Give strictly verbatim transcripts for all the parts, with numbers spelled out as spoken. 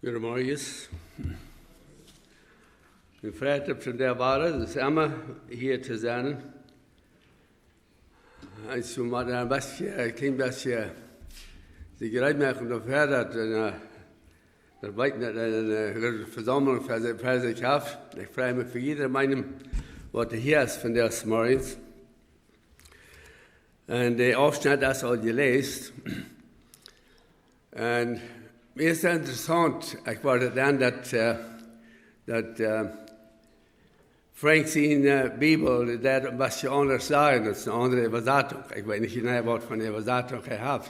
Goedemorgen. Ekj frei mie von de Woarheit, daut es emma hia to sennen. Ekj mott een bät, een kjlien bät sikj reed moaken doafäa, daut, äh, daut weet nich, daut eene, äh, Vesaumlunk fa sikj, fa sikj haft. Ekj frei mie fa jieda eenen, waut hia es vondoag zemorjes. Un de Aufschnitt es aul jeläst. Un mie es interessaunt, ekj wull daut dan daut, äh, daut, äh, Frank siene, äh, Bibel, dee deed een bät aundasch sajen, daut es eene aundre Äwasatunk. Ekj weet nich jeneiw, waut fa eene Äwasatunk hee haft.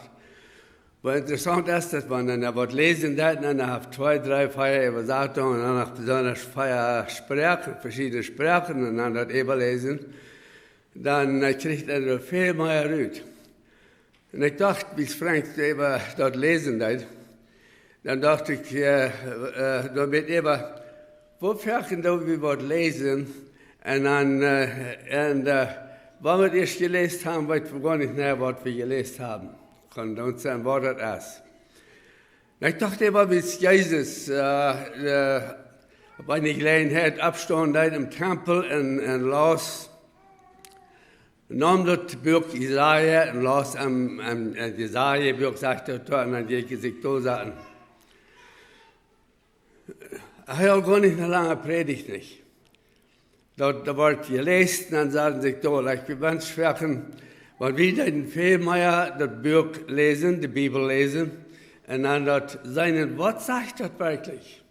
Oba interessaunt es daut, wan eena waut läsen deit, un hee haft twee, dree, vea Äwasatungen, un dan noch besonda vea Sproaken, veschiedne Sproaken, un dan daut äwaläsen, dan, äh, kjricht eena väl mea rut. Un ekj docht, wiels Frank äwa daut läsen deed, dan docht ekj, äh, äh, dan wia äwa, woo foaken doo wie waut läsen, un dan, äh, un, äh, wan wie ieescht jeläst haben, weet wie goanich mea, waut wie jeläst haben. Kaun dan sennen, waut daut es. Un ekj docht äwa, wiels Jesus, äh, äh, opp eene Jeläajenheit oppstonen deed em Tempel un, un läs, neem daut Buak Jesaja un läs aum, aum, aum Jesaja-Buak, sajcht daut doa, un dan jinkj hee sikj doa sitten. Hee haud goanich eene lange Prädicht nich. Daut, daut wort jeläst un dan saten see doa, like, wie wenschen, wan wie deeden väl mea daut Buak läsen, de Bibel läsen, un dan daut seenen, waut sajcht daut werkjlich?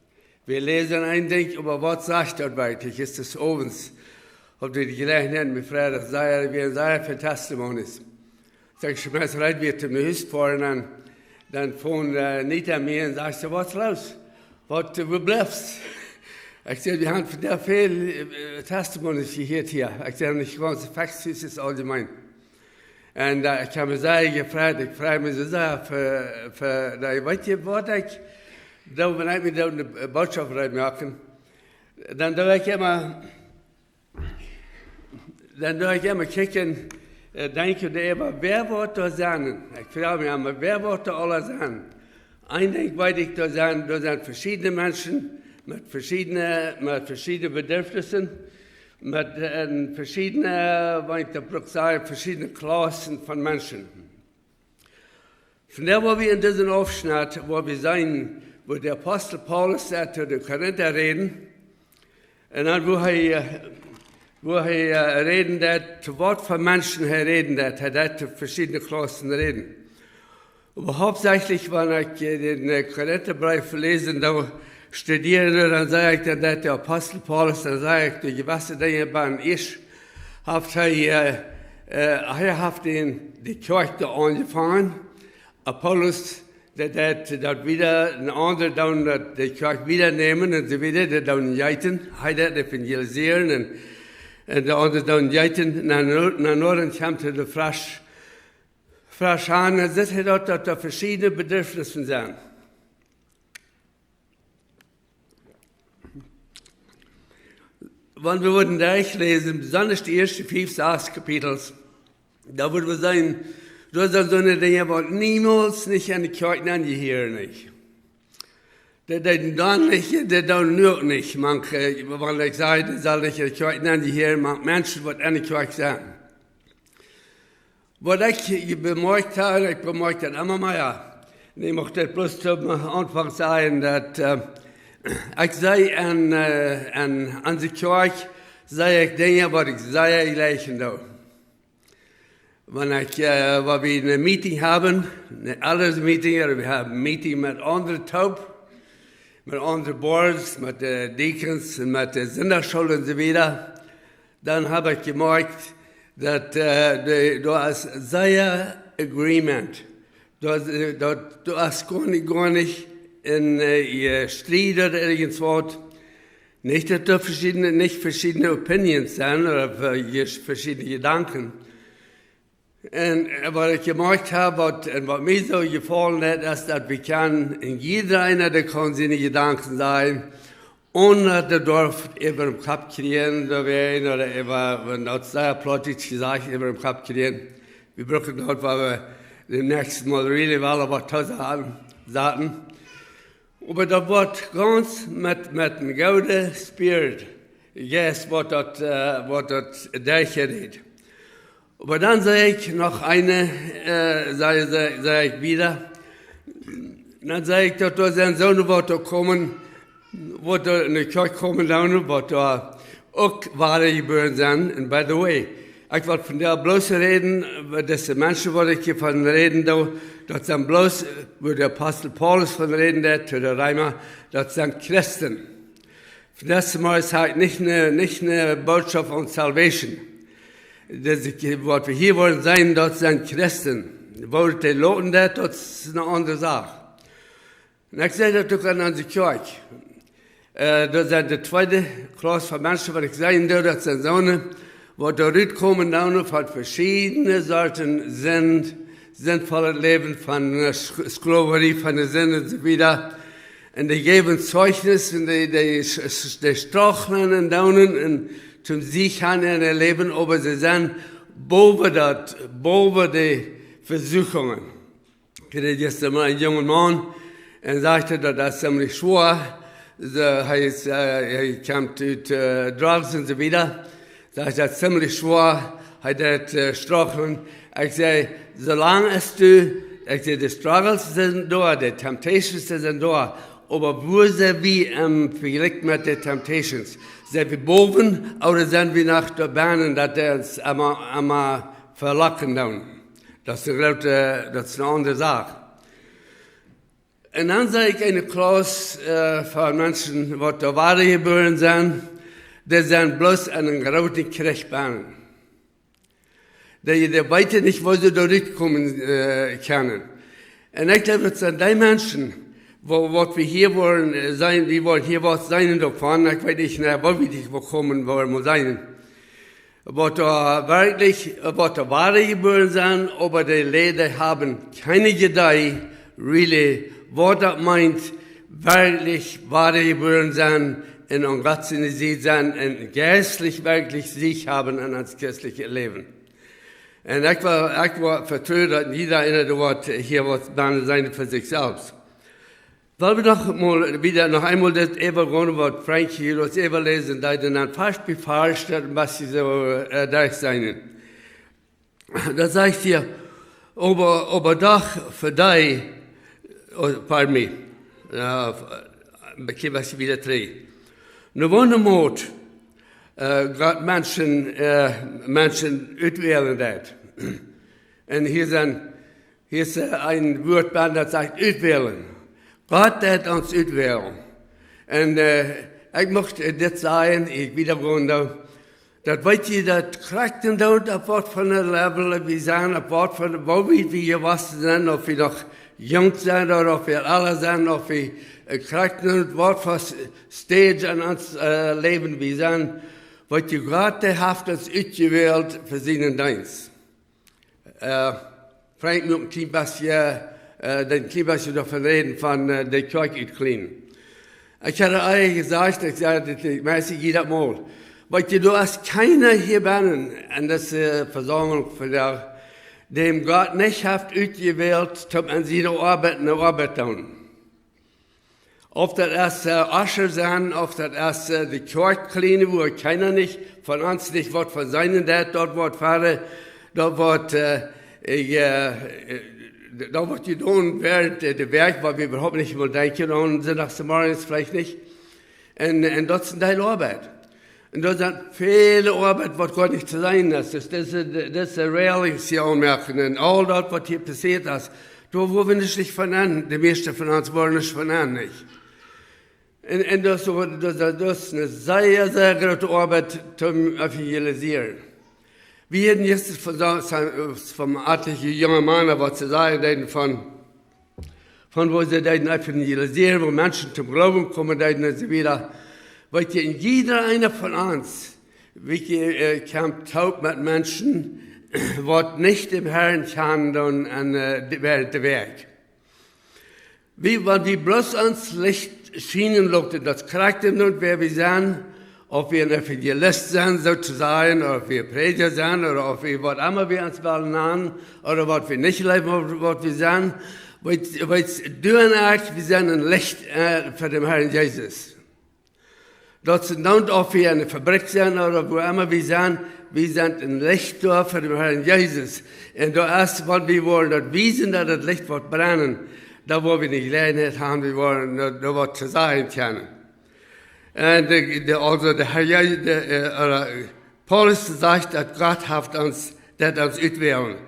Wie läsen een Dinkj, oba waut sajcht daut werkjlich? Es daut owens, opp de Jeläajenheit met Friedach, sea, wie säden sea väl Testimonies. Saj ekj, schmeiß rein, wie toom Hus foaren, dan, dan phone, äh, Nita mie un sajcht see: "Waut es loos? Waut, äh, woo blifst?" Ekj saj: "Wie haben vondoag väl, äh, Testimonies jehieet hia." Ekj saj: "Nich gaunz, Vechtshus es auljemein." Un, äh, ekj hab mie sea jefreit, ekj frei mie soo sea fa, fa, daut, weet jie waut, ekj, daut, wan ekj mie doa eene Botschaft reed moaken, dan doo ekj emma, dan doo ekj emma kjikjen, äh, denkj ekj doaräwa, wäa woat doa sennen? Ekj froag mie emma, wäa woat doa aula sennen? Een Dinkj weet ekj, doa sent, doa sent veschiedne Menschen met veschiedne, met veschiedne Bedürfnisse, met, äh, veschiedne, wan ekj daut bruck sajen, veschiedne Klaussen von Menschen. Vondoag woa wie en disen Aufschnitt, woa wie seenen, woo de Apostel Paulus säd to de Korinta räden, un dan woo hee, äh, woo hee, äh, räden deed, to waut fa Menschen hee räden deed. Hee deed to veschiedne Klaussen räden. Oba hauptsächlich, wan ekj, äh, dän, äh, Korintabreef läsen, dan studieren, dan saj ekj, dan deed de Apostel Paulus, dan saj ekj, de jewesse Dinja bie ieescht haft hee, äh, äh, hee haft dän, de Kjoakj doa aunjefongen. Apollos, dee deed daut wieda, een aundra deed daut, de Kjoakj wieda nämen un soo wieda, dee deeden jeeten, hee deed evangelisieren un, un de aundra deeden jeeten, un dan, un dan kjemt hee doa fresch, fresch aun, un sitt hee daut, daut doa veschiedne Bedürfnisse sent. Wan wie wudden derchläsen, besonda de ieeschte fief, sas Kapitels, dan wudden wie seenen, daut sent soone Dinja, waut niemols nich enne Kjoakj nenjehieren, nich? Dee deeden dan nich, dee doonen nu uk nich. Mank, äh, wan ekj saj, dee sellen nich enne Kjoakj nenjehieren, mank Menschen, waut enne Kjoakj sent. Waut ekj bemoakjt hab, ekj bemoakj daut emma mea. Un ekj mucht daut bloos toom Aunfank sajen, daut, äh, ekj saj aun, äh, aun, aun de Kjoakj, saj ekj Dinja, waut ekj sea jlikjen doo. Wan ekj, äh, wan wie een Meeting haben, een Elders Meeting, ooda wie haben een Meeting met aundre toop, met aundre Boards, met de Deacons un met de Sindachschool un soo wieda, dan hab ekj jemoakjt, daut, äh, de, doa es sea agreement. Doa, äh, doa, doa es goanich, goanich een, äh, Striet ooda irjentwaut. Nich, daut doa veschiedne, nich veschiedne opinions sent ooda ve-, je-, veschiedne Jedanken. Un, äh, waut ekj jemoakjt hab, waut, un waut mie soo jefaulen haft, es, daut wie kjennen, un jieda eena, dee kaun siene Jedanken sajen, onen daut de Doaf äwa dän Kopp kjrieen, doa wäa, ooda äwa, wan daut sea plautdietsch jesajcht, äwa dän Kopp kjrieen. Wie brucken daut, wua wie daut näakjste Mol really wellen waut to sajen, saten. Oba daut woat gaunz met, met een gooden Spirit, Jeist, woat daut, äh, woat daut derchjeräd. Oba dan säd ekj noch eene, äh, säd, säd, säd ekj wieda, dan säd ekj, daut doa sent soone, waut doa komen, waut doa enne Kjoakj komen doonen, waut doa uk wadajebuaren sent. And by the way, ekj well vondoag bloos räden, waut dise Menschen, waut ekj hia von räden doo, daut sent bloos, wua de Apostel Paulus von räden deed, to de Reema, daut sent Christen. Vondoag es nich ne, nich ne Botschaft von salvation. Daut es, waut wie hia wellen seenen, daut sent Christen. Woo daut dee loten deit, daut es ne aundre Sach. Un ekj säd daut uk aun onse Kjoakj. Äh, daut sent de tweede Klauss von Menschen, waut ekj seenen doo, daut sent soone, waut doa rutkomen doonen von veschiedne Sorten Sind, sindvollet Läwen, von, äh, Sch-, Sklaverie, von de Sind un soo wieda. Un dee jäwen Zeichnis un dee, dee, dee stracheln un doonen un toom Siech han en äa Läwen, oba see sent bowen daut, bowen de Vesuchungen. Ekj räd jistren met eenen jungen Maun un säd, daut es ziemlich schwoa. Soo, hee es, äh, hee kjemt ut, äh, Drugs un soo wieda. Säd ekj, daut es ziemlich schwoa. Hee deit, äh, stracheln. Ekj säd, soo lang aus du, ekj säd, de Struggles sent doa, de Temptations sent doa. Oba wua sent wie em Vejlikj met de Temptations? Sent wie bowen ooda sent wie noch doa bennen, daut dee ons emma, emma velocken doonen? Daut es ne groote, daut es ne aundre Sach. Un dan säd ekj, eene Klauss, äh, von Menschen, waut doa wadajebuaren sent, dee sent bloos en eenen grooten Kjrich bennen. Dee, dee weeten nich, woo see doa rutkomen, äh, kjennen. Un ekj jleew, daut sent dee Menschen, wua, waut wie hia wellen, äh, seenen, wie wellen hia waut seenen doavon. Ekj weet nich, na, woo wie dit woaren komen, woo wie seenen. Waut doa werkjlich, waut doa wadajebuaren sent, oba dee Leew haben kjeene Iedee, really, waut daut meent, werkjlich wadajebuaren sennen un aun Gott siene Sied sennen un jeistlich werkjlich Siech haben en ons christeljet Läwen. Un ekj well, ekj well vetruen, daut jieda eena doa waut hia waut bennen seenen fa sikj selfst. Well wie noch mol wieda, noch eemol dit äwagonen, waut Frank hia ons äwaläsen deed, un dan Varsch bie Varsch daut een bät soo, äh, derchseenen. Daut sajcht hia, oba, oba doch fa dee, oh, pardon me, äh, ekj sie wieda trigj. Nu, woo ne Moot, äh, Gott Menschen, äh, Menschen utwälen deed. Un hia sent Hia es, äh, een Wuat bie, daut sajcht utwälen. Gott deed ons utwälen. Un, äh, ekj mucht, äh, dit sajen, ekj wiedagonen, daut, daut weet jie, daut krakjt endoont opp waut fa een Level wie sent, opp waut fa, woo wie, wie jewossen sent, auf wie noch junk sent ooda auf wie oolt sent, auf wie, äh, krakjt endoont waut fa S-, Stage en ons, äh, Läwen wie sent. Weet jie, Gott, dee haft ons utjewält fa sienen Deenst. Äh, Frank mucht een kjlien bät, äh, een kjlien bät doavon räden, von, äh, de Kjoakj utkjleenen. Ekj haud ea jesajcht, ekj säd daut, ekj meist jiedet Mol. Weet jie, doa es kjeena hia bennen en dise, äh, Vesaumlunk vondoag, däm Gott nich haft utjewält, om aun siene Oabeit, ne Oabeit to doonen. Auf daut es, äh, Usher sennen, auf daut es, äh, de Kjoakj kjleenen, wua kjeena nich, von ons nich waut von seenen deit, daut woat wieda, daut woat, äh, äh, äh, daut woat jedonen wäarent, äh, de Wäakj, waut wie äwahaupt nich mol denkjen aun, Sindachsmorjes veleicht nich. Un, un daut es een Deel Oabeit. Un doa sent väle Oabeit, waut goanich to seenen es. Dus dise, dise Railings hia aunmoaken un aul daut, waut hia passieet es, doa woa wie nich von aun, de mieeschte von ons woaren nich von aun, nich? Un, un daut es, daut, daut, daut es eene sea, sea groote Oabeit toom evangelisieren. Wie hauden jistren von, von, von eenje junge Mana, waut see säden, deeden von, von woo see deeden evangelisieren, woo Menschen toom Gloowen komen deeden un soo wieda. Weet jie, un jieda eena von ons, wie, äh, kjemt toop met Menschen, waut nich dän Herrn kjanen doonen en, äh, de, wäarent de Wäakj. Wie, wan wie bloos ons Licht schienen loten, daut krakjt endoont wäa wie sent, auf wie een Evangelist sent, soo to sajen, ooda auf wie Prädja sent, ooda auf wie waut emma wie ons wellen nanen, ooda waut wie nich jleewen, waut, waut wie sent, Weet, weet, du un ekj, wie sent een Licht, äh, fa dän Herrn Jesus. Daut see dan, auf wie enne Fabrikj sent ooda wua emma wie sent, wie sent een Licht doa fa dän Herrn Jesus. Un daut es, wan wie wellen daut wiesen, daut daut Licht woat brennen, dan woa wie nich Jeläajenheit haben, wie wellen daut, daut waut to sajen kjennen. Un de, de, aulsoo de Herr Jesus, de, äh, ooda Paulus sajcht, daut Gott haft ons, daut ons utwälen.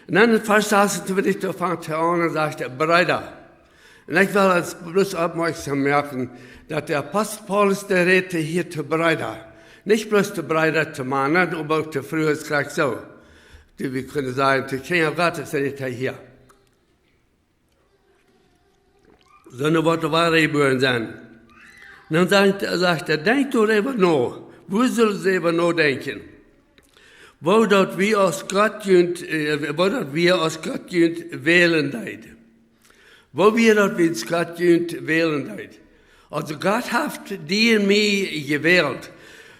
Un dan en Varsch sasuntwintich, doa fangt hee aun un sajcht hee: Breeda. Un ekj well ons bloos oppmoakjsom moaken, daut de Apostel Paulus, dee rät hia to Breeda. Nich bloos to Breeda, to Mana, oba uk to Frues, krakjt soo. Dee, wie kjennen sajen, to Kjinja Gottes rät hee hia. Sonda waut de Woarheit jeboren sent. Dan sajcht, sajcht hee: Denkjt doaräwa no. Woo sell wie doaräwa nodenkjen? Woo daut wie aus Gott junt, äh, woo daut wie aus Gott junt wälen deed. Woo wie daut wie aus Gott junt wälen deed. Aulsoo Gott haft die un mie jewält.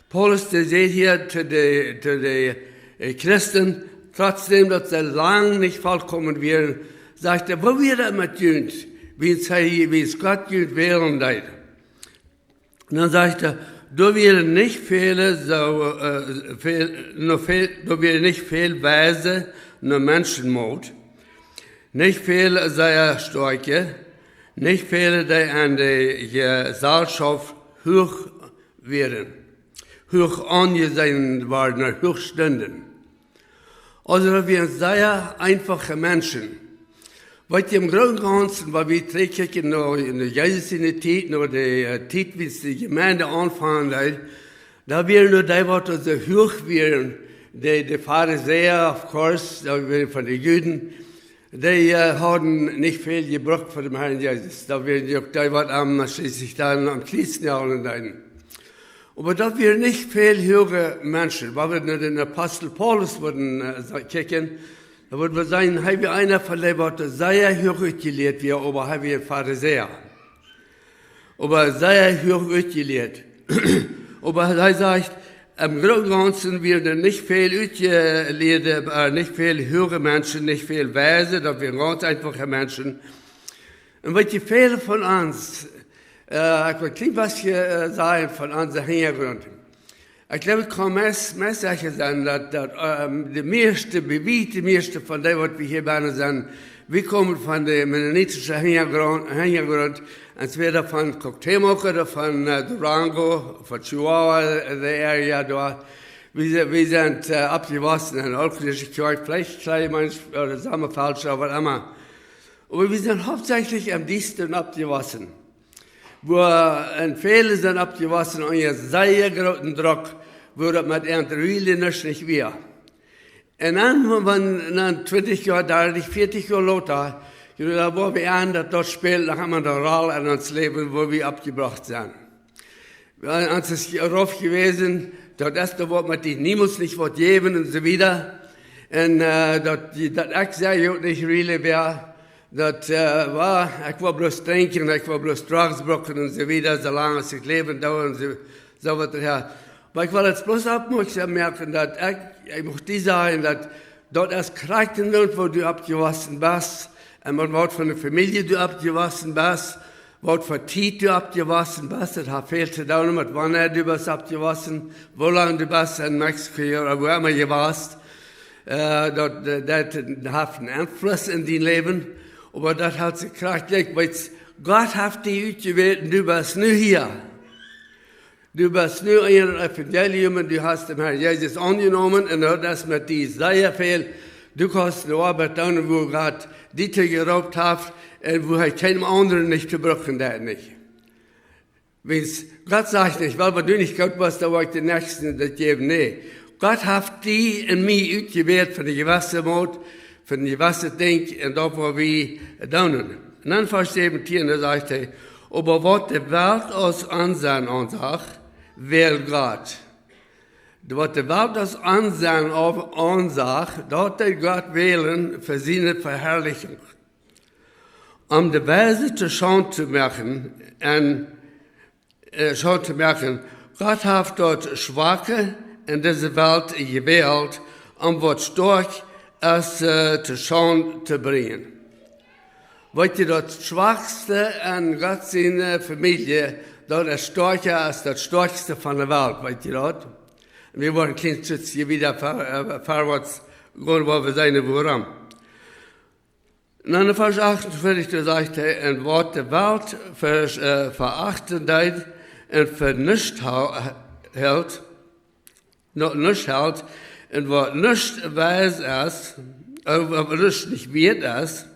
Paulus, dee sajcht hia to de, to de, äh, Christen, trotzdäm daut see lang nich vollkomen wieren, sajcht hee: Woo wia daut met junt, wiels hee, wiels Gott junt wälen deed? Un dan sajcht hee: Doa wieren nich väle, soo, äh, väl, noch väl, doa wieren nich väl Weise, noch Menschen Moot, nich väle sea stoakje, nich väle, dee aun de Jeselschoft huach wieren, huach aunjeseenen worden, huach stunden. Aulsoo, daut wieren sea eefache Menschen. Waut em Grooten un Gaunzen, wan wie trigjkjikjen no, no Jesus siene Tiet, no de, äh, Tiet, wiels de Jemeent aunfunk, doa, doa wieren nich dee, waut soo huach wieren, de, de Farisäa, of course, daut wieren von de Juden, dee, äh, hauden nich väl jebrukt fa dän Herrn Jesus. Daut wieren uk dee, waut am schlieslich dan aum Kjriez naajlen deeden. Oba daut wieren nich väl huage Menschen. Wan wie no dän Apostel Paulus wudden, äh, sa-, kjikjen, dan wudden wie sajen, hee wia eena von dee, waut sea huach utjelieet wia, oba hee wia een Farisäa. Oba sea huach utjelieet. Oba hee sajcht, em Grooten un Gaunzen wieren doa nich väl utjelieede, äh, nich väl huage Menschen, nich väl Weise, daut wieren gaunz eefache Menschen. Un weet jie, väle von ons, äh, ekj well een kjlien bät, äh, sajen von onsen Hinjagrunt. Ekj jleew, ekj kaun meist, meist secha sennen, daut, daut, ähm, de mieeschte, bie wiet de mieeschte von dee, waut wie hia bennen sent, wie komen von dän mennonitischen Hinjagrunt, Hinjagrunt, entwäda von Cuauhtémoc ooda von, äh, Durango, von Chihuahua, äh, de area doa. Wie se-, wie sent, äh, oppjewossen en Ooltkolonische Kjoakj, veleicht Kleimansche ooda Sommerfeldsche ooda waut emma. Oba wie sent hauptsächlich em Diestren oppjewossen. Wua, un väle sent oppjewossen unja sea grooten Druck, wua daut met äare Wellen nich wia. Un dan, wan, wan, dan twintich Joa, dartich, vieetich Joa lota, jo, dan woa wie aun, daut daut spält noch emma eene Roll en ons Läwen, wua wie oppjebrocht sent. Wie, ons es rauf jewast, daut es doa waut, waut die niemols nich woat jäwen un soo wieda. Un, äh, daut, daut ekj sea uk nich really wia, daut, äh, wia, ekj wull bloos drinkjen, ekj wull bloos Drugs brucken un soo wieda, soo lang aus ekj läwen deed un soo, soo waut doahan. Oba ekj well daut bloos oppmoakjsom moaken, daut ekj, ekj mucht die sajen, daut, daut es krakjt doa, wua du oppjewossen best, un met waut fa eene Famielje du oppjewossen best, waut fa Tiet du oppjewossen best, daut haft väl to doonen met wanea du best oppjewossen, woo lang du best en Mexiko ooda wua emma jewast. Äh, daut, daut, daut haft eenen Enfluss en dien Läwen, oba daut haft sikj krakjt jlikj, wiels Gott haft die utjewält un du best nu hia. Du best nu en daut Evangelium un du hast dän Herrn Jesus aunjenomen un daut es met die sea väl. Du kaust eene Oabeit doonen, wua Gott die too jeroopt haft un wua hee kjeenem aundren nich too brucken deit, nich? Wiels Gott sajcht nich, wiels wan du nich goot best, dan woa ekj dän Näakjsten daut jäwen. Nä, Gott haft die un mie utjewält fa eene jewesse Moot, fa een jewesset Dinkj, un daut woa wie doonen. Un dan Varsch säwentieen, doa sajcht hee: Oba waut de Welt aus Onsenn aunsach, wäld Gott. Waut de Welt aus Onsenn au-, aunsach, daut deed Gott wälen fa siene Veharlichunk. Om de Weise to Schaund to moaken un, äh, Schaund to moaken. Gott haft daut Schwake en dise Welt jewält, om waut stoakj es, äh, to Schaund to brinjen. Weet jie, daut schwakste en Gott siene Famielje, daut es stoakja aus daut stoakjste von de Welt, weet jie daut? Un wie woaren kjlien Stootje wieda ver-, äh, verwoats gonen, wua wie seenen, wuarom. Un dan en Varsch achtunveertich, doa sajcht hee: "Un waut de Welt ver-, äh, verachten deed un fa nuscht ha-, helt, no, nuscht helt, un waut nuscht weis es, äh, waut nuscht nich wieet es,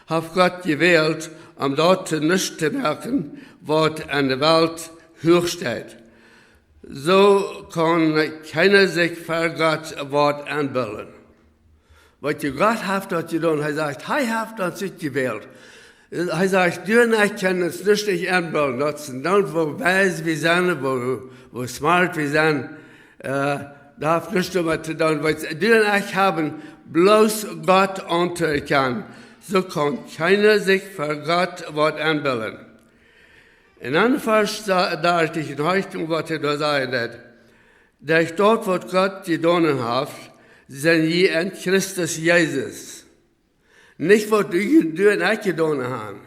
haft Gott jewält, om daut to nuscht to moaken, waut en de Welt huach steit. Soo kaun kjeena sikj ver Gott waut enbillen." Weet jie, Gott haft daut jedonen. Hee sajcht, hee haft ons utjewält. Hee sajcht, du un ekj kjennen ons nuscht nich enbillen. Daut es dan, woo weis wie sent, woo, woo smart wie sent. Äh, daut haft nuscht doamet to doonen. Weet jie, du un ekj haben bloos Gott auntoerkjanen. Soo kaun kjeena sikj ver Gott waut enbillen. Un dan Varsch dartich, en Hochtung, waut hee doa sajen deed: "Derch daut, waut Gott jedonen haft, sent jie en Christus Jesus." Nich waut du, du un ekj jedonen haben.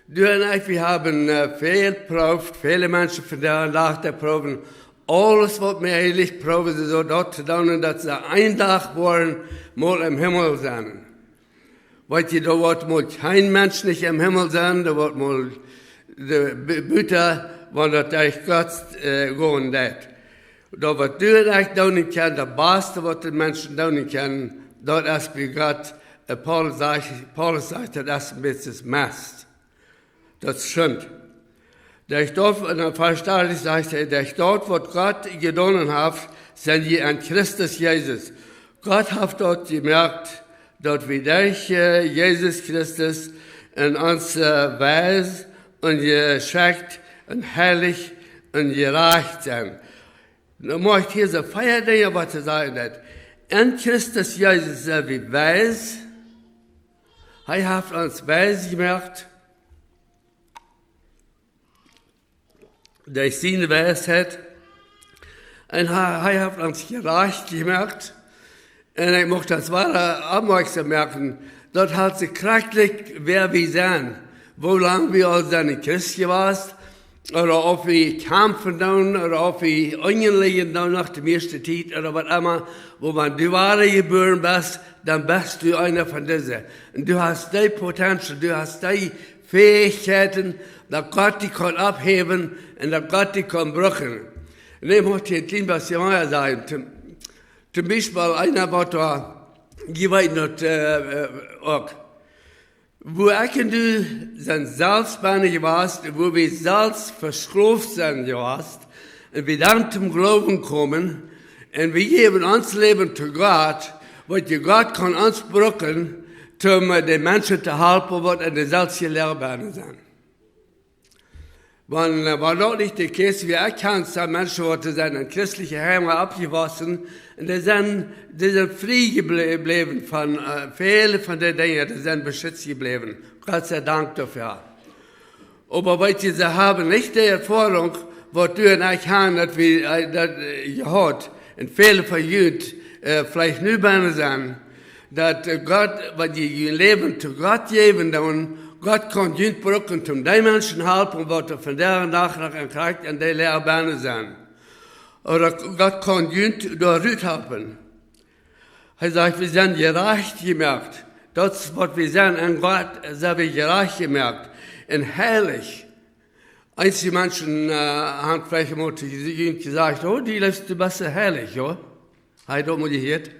Du un ekj, wie haben, äh, väl prooft, väle Menschen vondoag dän Dach, dee proowen aules, waut mäajlich, proowen see soo daut to doonen, daut see een Dach woaren mol em Himmel sennen. Weet jie, doa woat mol kjeen Mensch nich em Himmel sennen, doa woat mol de B-, Buta, wan daut derch Gott, äh, gonen deit. Daut waut du un ekj doonen kjennen, daut baste waut de Menschen doonen kjennen, daut es bie Gott, äh, Paulus sajcht, Paulus sajcht, daut es een bät Mest. Daut es Schind. Derch daut, un dan Varsch dartich sajcht hee: "Derch daut, waut Gott jedonen haft, sent jie en Christus Jesus." Gott haft daut jemoakt, daut wie derch, äh, Jesus Christus en ons, äh, weis un jeschekjt un heilich un jerajcht sent. Nu mott ekj hia soo vea Dinja waut to sajen daut. En Christus Jesus sent wie weis. Hee haft ons weis jemoakt derch siene Weisheit. Un hee, hee haft ons jerajcht jemoakt. Un ekj mucht daut wada oppmoakjsom moaken, daut haft sikj krakjt, wäa wie sent, woo lang wie aul sent en Christus jewast, ooda auf wie kjamfen doonen, ooda auf wie unjen lijen doonen no de mieeschte Tiet, ooda waut emma, wua wan du wada jebuaren best, dan best du eena von dise. Un du hast dee Potential, du hast dee Fäichkjeiten, daut Gott die kaun opphäwen un daut Gott die kaun brucken. Un ekj mucht hia een kjlien bät mea sajen. Toom, toom Biespel eena waut doa, jie weeten daut, äh, äh, uk. Wua ekj un du sent selfst bennen jewast, wua wie selfst vesklooft sent jewast, un wie dan toom Gloowen komen, un wie jäwen ons Läwen to Gott, waut je Gott kaun ons brucken, toom, äh, de Menschen to halpen, waut en de selfstje Loag bennen sent. Wan, äh, wan daut nich de Case wia, ekj kjan soo Menschen, waut sent en christelje Heime oppjewossen, un dee sent, dee sent frie jeble-, jebläwen von, äh, väle von de Dinja, dee sent beschützt jebläwen. Gott sie Dank doafäa. Oba weet jie, see haben nich de Erfoarunk, waut du un ekj haben, daut wie, äh, daut, äh, jehaut, un väle von junt, äh, veleicht nu bennen sent, daut, äh, Gott, wan jie jun Läwen to Gott jäwen, dan Gott kaun junt brucken, toom dee Menschen halpen, waut doa vondoag dän Dach noch en krakjt en dee Loag bennen sent. Ooda Gott kaun junt doa rut halpen. Hee sajcht, wie sent jerajcht jemoakt. Daut es waut wie sent. En Gott sent wie jerajcht jemoakt. Un heilich. Eenje Menschen, äh, haben veleicht mol to junt jesajcht: "Oh, du läfst, du best soo heilich, jo." Hab jie daut mol jehieet?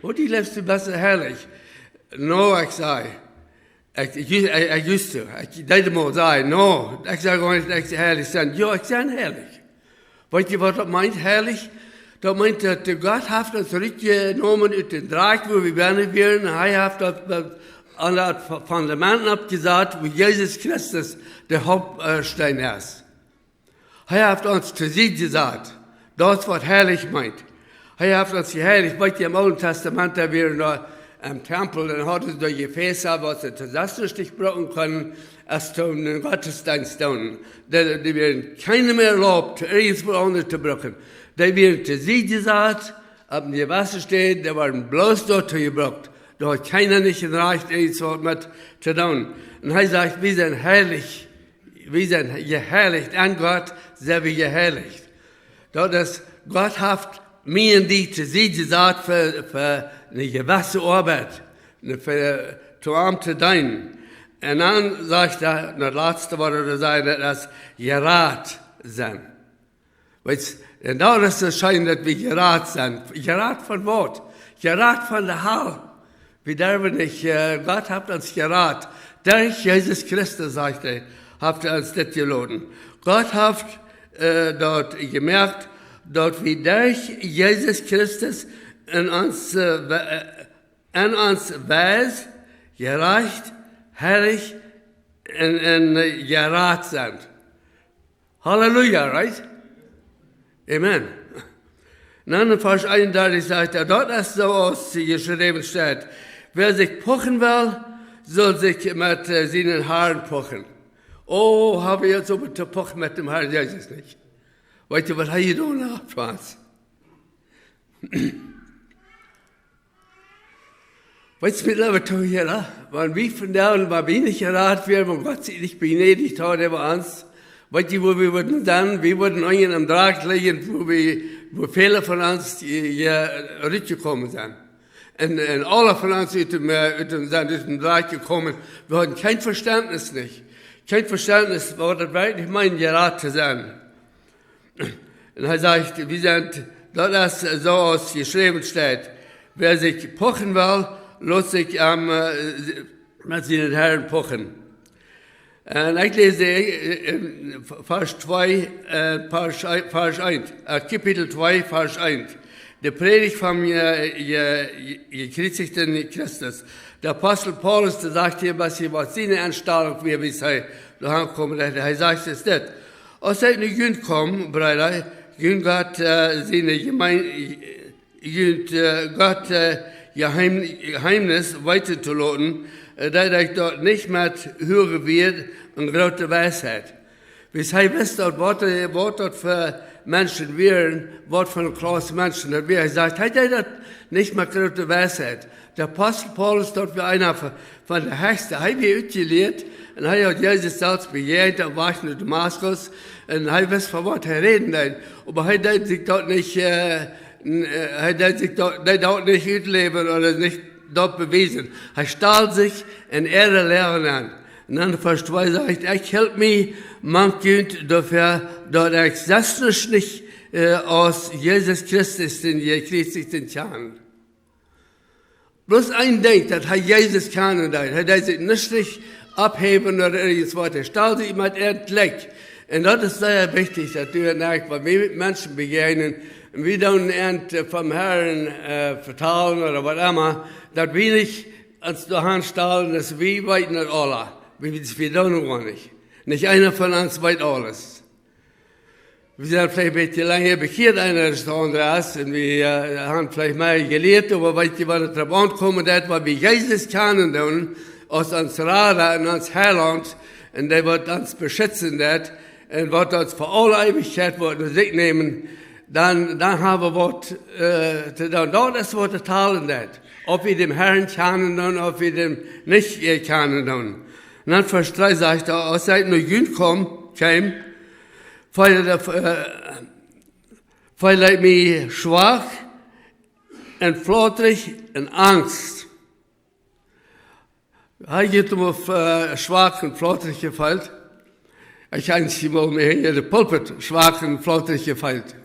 "Oh, du läfst, du best soo heilich." No, ekj saj, ekj, ekj, ekj, ekj jüst, ekj deed mol sajen, no, ekj saj goanich, ekj sie heilich sennen. Jo, ekj sie heilich. Weet jie, waut daut meent, heilich? Daut meent, daut de Gott haft ons rutjenomen ut dän Drakj, wua wie bennen wieren. Hee haft daut, daut aun daut Fu-, Fundament oppjesat, wua Jesus Christus de Hauptsteen es. Hee haft ons to Sied jesat. Daut es waut heilich meent. Hee haft ons jeheilicht. Weet jie, em Oolen Tastament, doa wieren doa em Tempel, dan hauden see doa Jefäsa, waut see to sest nich brucken kunnen, aus toom dän Gottesdeenst doonen. Dee, dee wieren kjeenmol erlaubt, irjentwoo aundasch to brucken. Dee wieren to Sied jesat, opp eene jewesse Städ, dee worden bloos doatoo jebrukt. Doa haft kjeena nich een Rajcht irjentwaut met to doonen. Un hee sajcht, wie sent heilich. Wie sent jeheilicht. Aun Gott sent wie jeheilicht. Daut es, Gott haft mie un die to Sied jesat fa, fa eene jewesse Oabeit, fa, om am to deenen. Un dan sajcht hee, daut latste waut hee sajcht, daut es jerat sennen. Weetst, un daut es soo scheen, daut wie jerat sent. Jerat von waut? Jerat von de Hal. Wie derwen nich, äh, Gott haft ons jerat. Derch Jesus Christus, sajcht hee, haft hee ons dit jeloten. Gott haft, äh, daut jemoakt, daut wie derch Jesus Christus en ons, äh, we-, äh, en ons wies, jerajcht, heilich un, un, äh, jerat sent. Halleluja, right? Amen. Dan en Varsch eenundartich sajcht hee, daut es soo aus jeschräwen steit: Wäa sikj puchen well, saul sikj met, äh, sienen Harn puchen. Oh, hab wie ons oba to puchen met däm Harn Jesus, nich? Weetst du, waut hee jedonen haft fa ons? Weetst du, mien leewa Tohieeda, wan wie vondoag, wan wie nich jerat wieren, wan Gott sikj nich bejnädicht haud äwa ons, weetst du, wua wie wudden sennen? Wie wudden unja dän Droak lijen, wua wie, wua väle von ons, äh, rutjekomen sent. Un, un aule von ons ut däm, äh, ut däm, sent ut däm Droak jekomen. Wie hauden kjeen Vestentnis nich. Kjeen Vestentnis, waut daut werkjlich meent, jerat to sennen. Un hee sajcht, wie sent, daut es soo aus jeschräwen steit: Wäa sikj puchen well, lot sikj am, äh, met sienen Harn puchen. Un ekj läs, äh, en Varsch twee, äh, Varsch, Varsch eent, äh, Kapitel twee, Varsch eent. De Prädicht vom, äh, je-, je-, jekjriezichten Christus. De Apostel Paulus, dee sajcht hia, waut hia, waut siene Enstalunk wia, wiels hee doahan kjeem, hee, hee sajcht, es dit: Aus ekj no junt kom, Breeda, junt Gott, äh, siene Jemein-, junt, äh, Gott, äh, Jeheim-, Jeheimnis weeten to loten, äh, deed ekj daut nich met huage Wieed un groote Weisheit. Wiels hee wist daut, waut, äh, waut daut fa Menschen wieren, waut fa eene Klauss Menschen daut wia. Hee sajcht, hee deed daut nich met groote Weisheit. De Apostel Paulus, daut wia eena von, von de hechste. Hee wia utjelieet un hee haud Jesus selfst bejäajent opp Wajch no Damaskus. Un hee wist, von waut hee räden deed. Oba hee deed sikj daut nich, äh, n-, äh, hee deed sikj daut, deed daut nich utläwen ooda nich daut bewiesen. Hee stald sikj en äare Loag aun. Un dan Varsch twee sajcht: Ekj hilt mie mank junt doafäa, daut ekj selfst nich, äh, aus Jesus Christus, dän jekjriezichten, kjan. Bloos een Dinkj, daut hee Jesus kjanen deed. Hee deed sikj nich oppheewen ooda irjentwaut. Hee stald sikj met an jlikj. Un daut es sea wichtich, daut du un ekj, wan wie Menschen bejäajnen, un wie doonen an, äh, vom Herrn, äh, vetalen ooda waut emma, daut wie nich ons doahan stalen, daut wie weeten daut aules. Wie, wie, wie doonen daut nich. Nich eena von ons weet aules. Wie sent veleicht een bät lenja bekjieet, eena aus de aundre es, un wie, äh, haben veleicht mea jelieet, oba weetst du, wan et doaropp aunkjemt, daut wan wie Jesus kjanen doonen, aus ons Rada un ons Heilaunt, un dee waut ons beschitzen deit, un waut ons fa aule Eewichkjeit woat no sikj nämen, dan, dan haben wie waut, äh, to doonen. Daut es, waut daut talen deit. Auf wie dän Herrn kjanen doonen, auf wie am nich, äh, kjanen doonen. Un dan Varsch dree sajcht hee: Aus ekj no junt kom, kjeem, feeld, äh, feeld ekj mie schwak un flautrich un angst. Hee haud sikj, äh, schwak un flautrich jefeelt. Ekj hab mie mol hinja de Pulpit schwak un flautrich jefeelt.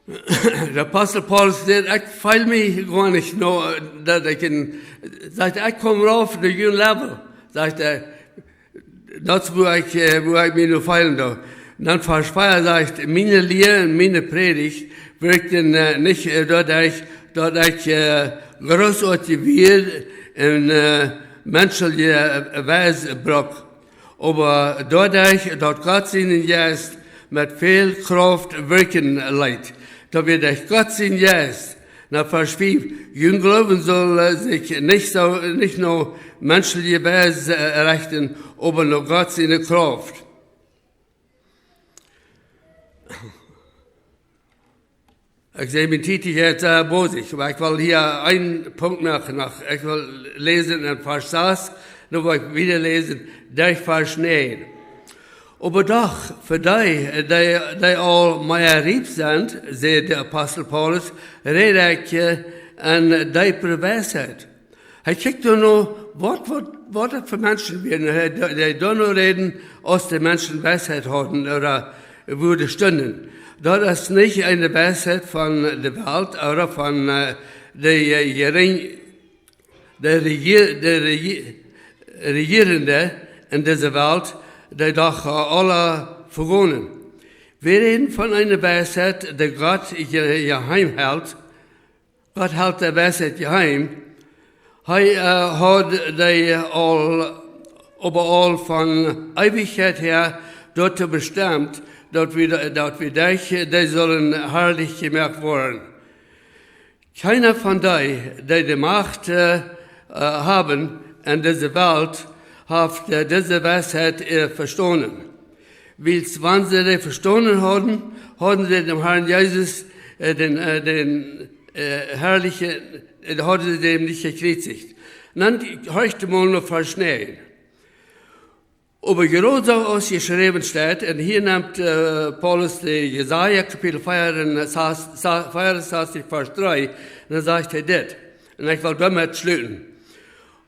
De Apostel Paulus sajcht: Ekj feel mie goanich no, daut ekj en, sajcht hee, ekj kom rauf no jun Level. Sajcht hee, daut es, wua ekj, äh, wua ekj mie no feelen doo. Dan Varsch vea sajcht: Miene Lia un miene Prädicht wirkjten, äh, nich, äh, daut ekj, daut ekj, äh, grootoatje Wieed un, äh, menschelje, äh, Wies brukt. Oba doaderch, daut Gott sienen Jeist met väl Krauft wirkjen leet. Daut wia derch Gott sien Jeist. Na Varsch fief: Jun Gloowen saul, äh, sikj nich soo, nich no menschelje Wies, äh, rechten, oba no Gott siene Krauft. Ekj saj, miene Tiet es, äh, bosich, oba ekj well hia eenen Punkt moaken noch. Ekj well läsen en Varsch sas, dan well ekj wieda läsen, derch Varsch näajen. Oba doch, fa dee, dee, dee aul mea riep sent, sajcht de Apostel Paulus, räd ekj, äh, en deepre Weisheit. Hee kjikjt doano, waut, waut, waut daut fa Menschen wieren. Hee, dee, dee doano räden, aus de Menschen Weisheit hauden ooda woo dee stunden. Daut es nich eene Weisheit von de Welt ooda von, äh, de, äh, jering, de Rejier-, de Rejier-, Rejierende en dise Welt, dee doch, äh, aule vegonen. Wie räden von eene Weisheit, dee Gott je-, jeheim helt, Gott helt de Weisheit jeheim. Hee, äh, haud dee aul, oba aul von Eewichkjeit häa doatoo bestemt, daut wie, daut wie derch dee sullen harlich jemoakt woaren. Kjeena von dee, dee de Macht, äh, äh, haben en dise Welt, haft, äh, dise Weisheit, äh, vestonen. Wiels wan see dee vestonen hauden, hauden see däm Harn Jesus, äh, dän, äh, dän, äh, harlichen, äh, hauden see däm nich jekjriezicht. Dan horcht mol no Varsch näajen. Oba jrod soo aus jeschräwen steit, un hia nemt, äh, Paulus de Jesaja Kapitel veaunsastich, veaunsastich Varsch dree, un dan sajcht hee dit, un ekj well doamet schluten.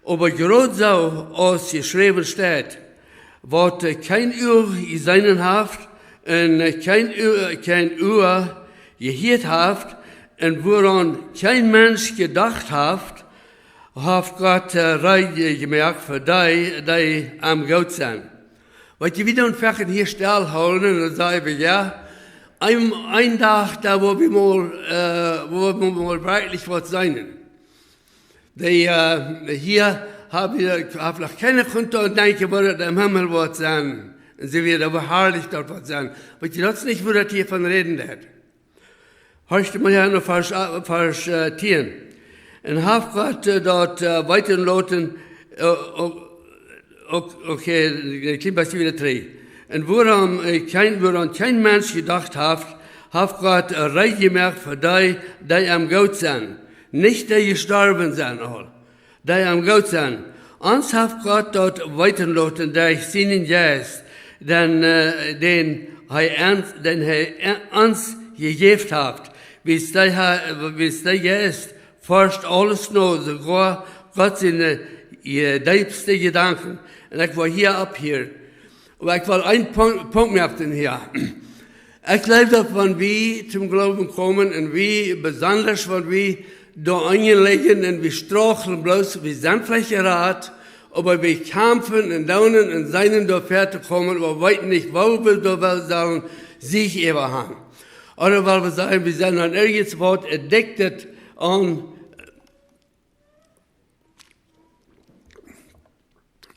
Oba jrod soo aus jeschräwen steit, waut, äh, kjeen Uag jeseenen haft, un, äh, kjeen Ua, kjeen Ua jehieet haft, un wuaraun kjeen Mensch jedocht haft, haft Gott, äh, reed jemoakt fa dee, dee am goot sent. Waut jie wieda aunfangen hia stell hoolen, un dan saj wie, jo, een, een Dach, doa woa wie mol, äh, woa wie mol werkjlich waut seenen. Dee, äh, hia hab wie, hab noch kjeena kunt aun denkjen, waut daut em Himmel woat sennen. Un see wieren, woo harlich daut woat sennen. Oba daut es nich, woo daut hia von räden deit. Horcht mol hia no Varsch, äh, Varsch, äh, tieen. Un haft Gott, äh, daut, äh, weeten loten, äh, uk, uk, okay, een kjlien bät wieda trigj. Un wuaraun, äh, kjeen, wuaraun kjeen Mensch jedocht haft, haft Gott, äh, reed jemoakt fa dee, dee am goot sent. Nich dee jestorwen sent aul. Dee am goot sent. Ons haft Gott daut weeten loten derch sienen Jeist, dän, äh, dän hee ons, dän hee, äh, ons jejäft haft. Wiels dee hee, wiels dee Jeist forscht aules no, soogoa Gott siene, äh, deepste Jedanken. Un ekj well hia opphieren. Oba ekj well een Punkt, Punkt moaken hia. Ekj jleew, daut wan wie toom Gloowen komen un wie, besonda wan wie doa enjen lijen un wie strugglen bloos, wie sent veleicht jerat, oba wie kjamfen un doonen un seenen doa väa to komen, oba weeten nich, woo wie doa wellen sellen Sieg äwa haben. Ooda wan wie sajen, wie sent aun irjent waut addicted aun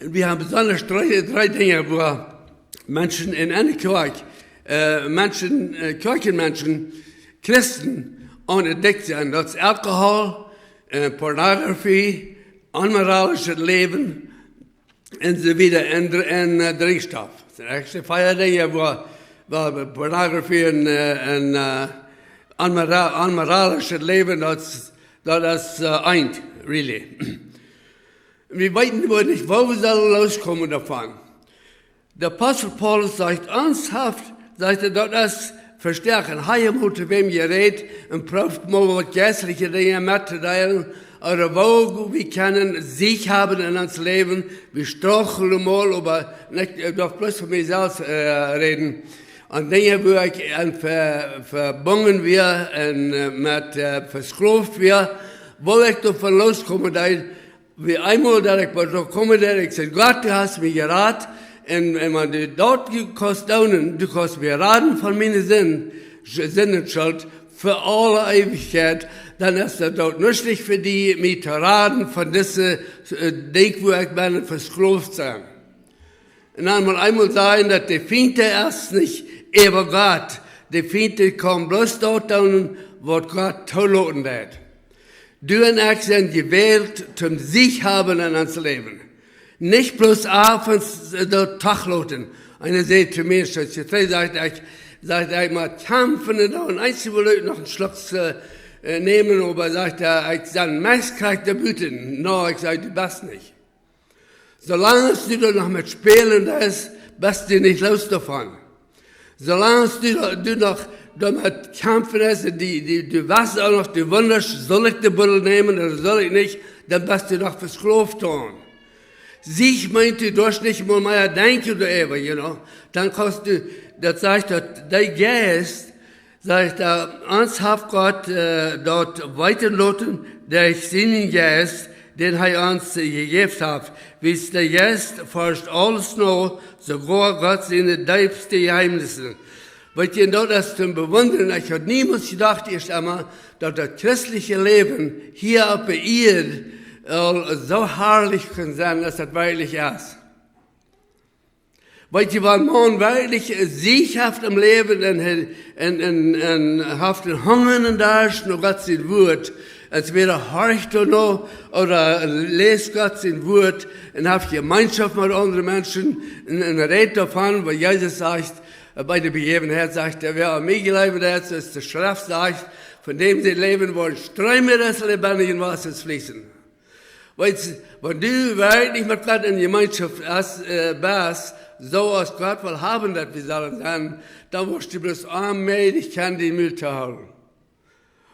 Wie haben besonda dree, dree Dinja, wua Menschen en eene Kjoakj, äh, Menschen, äh, Kjoakjenmenschen, Christen, aun addicted sent. Daut es Alkohol, äh, Pornografie, onmoralischet Läwen un soo wieda. En, en, äh, Drinkjstoff. Daut sent eenje vea Dinja, wua, wua Pornografie un, äh, un, äh, onmora-, onmoralischet Läwen, daut es, daut es, äh, eent, really. Wie weeten nich, woo wie sellen loskomen doavon. De Apostel Paulus sajcht, ons haft, sajcht hee, daut es vestoaken. Hee haft mol to wäm jerät un proowt mol waut jeistliche Dinja mettodeelen, ooda woo wie kjennen Sieg haben en ons Läwen. Wie strugglen mol, oba ekj, ekj doaf bloos von mie selfst, äh, räden. Aun Dinja, wua ekj aun ve-, vebungen wia un, äh, met, äh, vesklooft wia, woo ekj doavon loskomen deed, Wie eemol daut ekj doa komen deed, ekj säd: "Gott, du hast mie jerat, un, un wan du daut kaust doonen, du kaust mie raden von miene Sind, Sindenschult fa aule Eewichkjeit, dan es daut nuscht fa die, mie to raden von dise, äh, Dinkj, wua ekj ben vesklooft sennen." Un dan mol eemol sajen, daut de Fient es nich äwa Gott. De Fient kaun bloos daut doonen, waut Gott toloten deed. Du un ekj sent jewält toom Sieg haben en ons Läwen. Nich bloos auf un s-, daut toch loten. Eena säd to mie, soo, soo, sajcht hee: "Ekj, Sajcht hee, ekj mott kjamfen un dan eensje well ekj noch een Schluck äh, äh, nämen, oba sajcht hee, ekj sie meist krakjt doa buten. No, ekj saj, du best nich. Soolang aus du doa noch met spälen deist, best du nich loos doavon. Soolang aus du, du noch doamet kjamfen deist, du, du, du weetst uk noch, du wundscht, saul ekj de Buddel nämen ooda saul ekj nich, dan best du noch vesklooft doaraun. Siech meent, du doascht nich mol mea denkjen doaräwa, you know. Dan kaust du, daut sajcht, daut de Jeist, sajcht hee, ons haft Gott äh, daut weeten loten, derch sienen Jeist, dän hee ons äh, jejäft haft. Wiels de Jeist forscht aules no, soogoa Gott siene deepste Jeheemnisse. Weetst du, un daut es to bewundren. Ekj haud niemols jedocht, ieescht emol, daut daut christelje Läwen hia opp de Ieed aul soo harlich kaun sennen, aus daut werkjlich es. Weetst du, wan Maun werkjlich äh, Siech haft em Läwen un, un, un, un haft een Hunga un Darscht no Gott sien Wuat, entwäda horcht hee no ooda läst Gott sien Wuat un haft Jemeenschoft met aundre Menschen un, un rät doavon, waut Jesus sajcht, äh, bie de Bejäwenheit sajcht hee, wäa aun mie jleewen deit, soo aus de Schreft sajcht, von däm sien Läwen woaren Sträme des lebendigen Wassers fließen. Weetst du, wan du werkjlich met Gott en Jemeenschoft es, äh, best, soo aus Gott well haben, daut wie sellen sennen, dan woascht du bloos onmäajlich kjennen dien Mul to hoolen.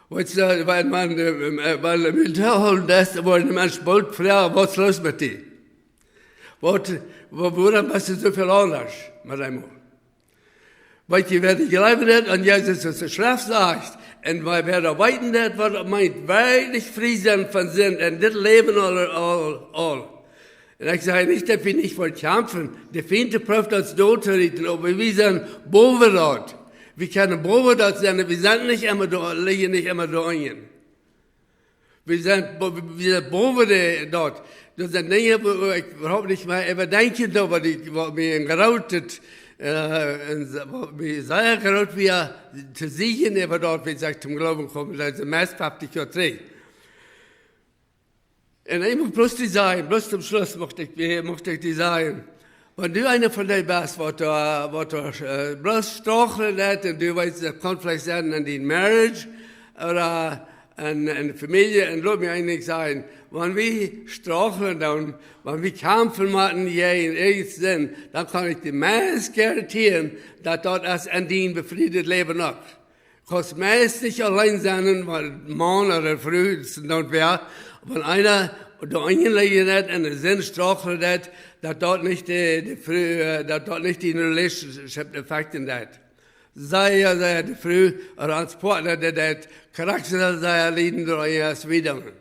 Weetst du, wan maun, äh, äh, wan de Mul to hoolen es, dan woat de Mensch boolt froagen, waut es loos met die? Waut, wa-, wuarom best du soo väl aundasch met eemol? Weetst du, wäa dee jleewen deit aun Jesus, aus de Schreft sajcht, un wäa, wäa daut weeten deit, waut daut meent, werkjlich frie sennen von Sind un dit Läwen aul, aul, aul. Un ekj saj nich, daut wie nich woaren kjamfen. De Fient prooft ons doot to rieten, oba wie sent bowen daut. Wie kjennen bowen daut sennen, wie sent nich emma doa, lijen nich emma doa unjen. Wie sent bo-, wie sent bowen de, daut. Daut sent Dinja, wua ekj äwahopt nich mea äwadenkjen doo, waut ekj, waut mie een grootet, äh, een se-, waut mie sea groot wia, to seenen, äwa daut, aus ekj toom Gloowen kjeem, daut es meist feftic Joa trigj. Un ekj mucht bloos die sajen, bloos toom Schluss mucht ekj, mucht ekj die sajen, wan du eena von dee best, waut doa, waut doa, äh, bloos strugglen deit, un du weetst, daut kaun veleicht sennen aun dien Marriage ooda aun, aun Famielje, un lot mie een Dinkj sajen, wan wie strugglen doonen, wan wie kjamfen motten, jäajen irjent Sind, dan kaun ekj die meist garantieren, daut daut es en dien befriedet Läwen uk. Kaust meist nich auleen sennen, wan Maun ooda Fru es, daut wäa, wan eena doa unjen lijen deit un de Sind strugglen deit, daut daut nich de, de Fru, äh, daut daut nich de relationship affecten deit. Sea, sea de Fru ooda ons Partner, dee deit krakjt soo sea lieden doarunja aus wie doonen.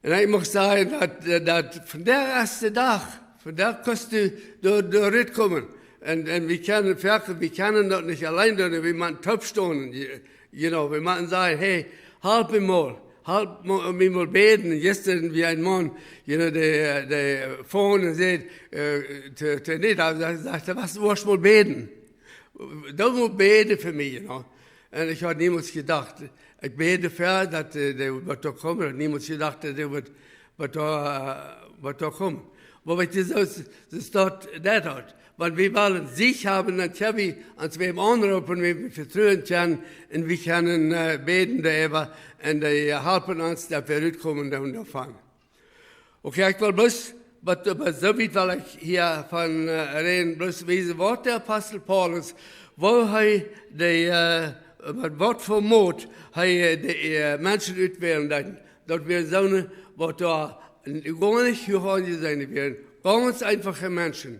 Un ekj mucht sajen, daut, äh, daut vondoag es de Dach, vondoag kaust du doa, doa rutkomen. Un, un wie kjennen, wie kjennen daut nich auleen doonen, wie motten toop stonen, you, you know, wie motten sajen, hey, halp mie mol, halp mo-, mie mol bäden. Jistren wia een Maun, you know, dee, dee phoned un säd, äh, to, to, nä, doa, doa, doa, waut, woascht mol bäden? Doo mol bäden fa mie, you know. Un ekj haud niemols jedocht, ekj bäd doafäa, daut, äh, dee woat doa komen, ekj haud niemols jedocht, daut dee woat, woat doa, äh, woat doa komen. Oba weetst du, soo es, soo es daut, daut doa. Wan wie wellen Siech haben, dan kjenn wie ons wäm aunroopen, wäm wie vetruen kjennen, un wie kjennen, äh, bäden doaräwa, un dee, äh, halpen ons, daut wie rutkomen doonen doavon. Okay, ekj well bloos, waut, waut soo wiet well ekj hia von, äh, räden, bloos wiesen, waut de Apostel Paulus, woo hee de, äh, met waut fa Moot hee, äh, de, äh, Menschen utwälen deed. Daut wieren soone, waut doa n-, goanich huach aunjeseenen wieren. Gaunz eenfache Menschen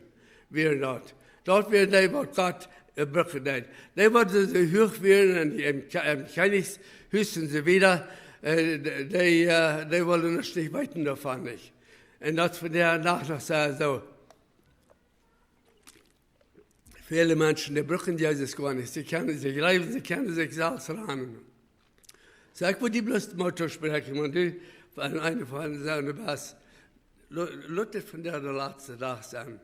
wieren daut. Daut wieren dee, waut Gott, äh, brucken deed. Dee, waut soo, soo huach wieren en, en, em Kjennichshus un soo wieda, äh, de-, dee, äh, dee wullen nuscht nich weeten doavon, nich. Un daut es vondoag noch soo, soo. Väle Menschen, dee brucken Jesus goanich. See kjennen, see jleewen, see kjennen sikj selfst ranen. Soo, ekj well die bloos Moot toospräakjen, wan du von eena von soone best, lo-, lot dit vondoag de latste Dach sennen.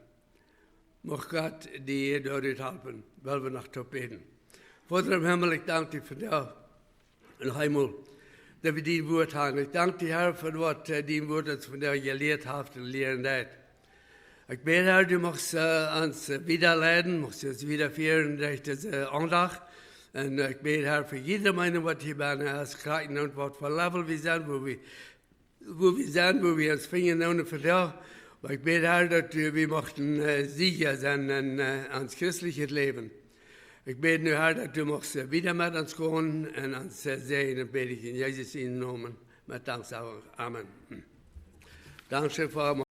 Mucht Gott die doa rut halpen, well wie noch toop bäden. Voda em Himmel, ekj dank die vondoag noch eemol, daut wie dien Wuat haben. Ekj dank die, Herr, fa waut, äh, dien Wuat ons vondoag jelieet haft un lieren deit. Ekj bäd, Herr, du muchst ons wieda leiden, muchst ons wieda fieren derch dise Aundacht. Un ekj bäd, Herr, fa jieda eenen, waut hia bennen es, krakjt endoont waut fa Level wie sent, wua wie sent, wua wie ons finjen endoont vondoag. Oba ekj bäd, Herr, daut wie muchten siecha sennen en ons christlichet Läwen. Ekj bäd nu, Herr, daut du muchst wieda met ons gonen un ons säajnen, bäd ekj en Jesus sienen Nomen met Danksagung. Amen. Dankscheen, Voda.